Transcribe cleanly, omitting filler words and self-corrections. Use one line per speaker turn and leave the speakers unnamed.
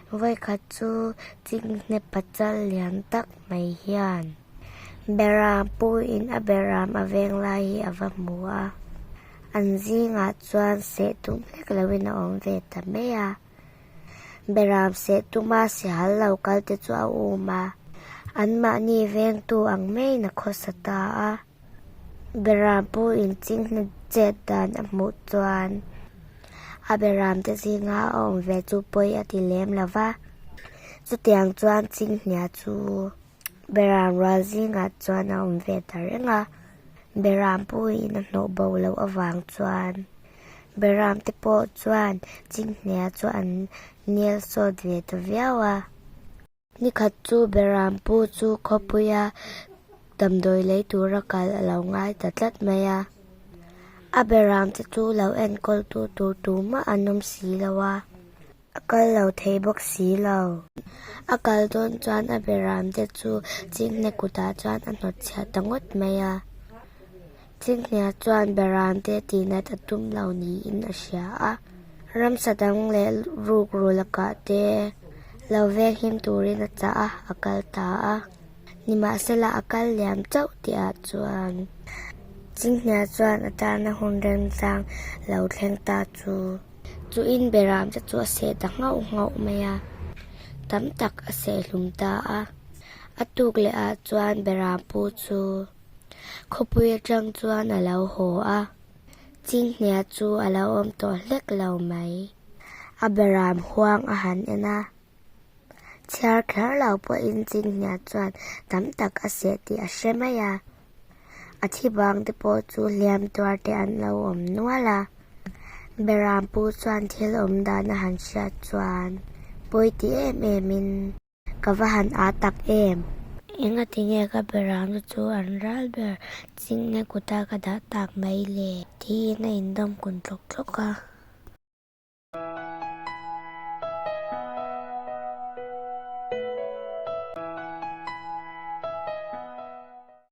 Vawikhat chu chinghne pachal lian tak mai hian beram puin a beram a veng lai hi a va hmu a, an zingah chuan seh tum hlek loin a awm ve ta mai a. Beram seh tuma sihal lo kal te chu a um a, anmahni vengtu ang maiin a khawsa ta a. Beram puin chinghne chet dan a hmuh chuan a beram te zinga a awm ve chu pawi a ti lem lo va. Chutiang chuan chinghne chu beram rual zingah chuan a awm ve ta reng a. Beram puin a hnawh bo loh avang chuan beram te pawh chuan chinghne chu an nel sawt ve ta viau a. Nikhat chu Berampu chu khawpuia damdawi lei tura kal a lo ngai ta tlat mai a. A Beram te chu lo enkawltu tur tumah an awm si lo a, a kal lo thei bawk si lo. A kal dawn chuan a Beram te chu chinghne kutah chuan a hnawtchhiah ta ngawt mai a. Chinghne chuan Beram te tihnat a tum lo niin a hria a. Ramsa dang leh rukru lakah te lo venghim turin a chah a, a kal ta a. Nimahsela a kal liam chauh tihah chuan Chinghne chuan a tana hun remchang lo thleng ta chu chuin Beram te chu a seh ta nghauh nghauh mai a, tam tak a seh hlum ta a. A tuk lehah chuan Beram pu chu Khawpui atang chuan a lo haw a, Chinghnia chu a lo awm tawh hlek lo mai. A beram huang a han en a, chhiar kher lo pawhin Chinghnia chuan tam tak a seh tih a hre mai a. A thi bang te pawh chu hliam tuar te an lo awm nual a. Beram pu chuan thil awm dan a han hriat chuan pawi ti em em in, Ka va han â tak em? Engati nge ka beramna chu an ral ber chingne kuta ka dah tak mai le? tiin a indawm kun tlawk tlawk a.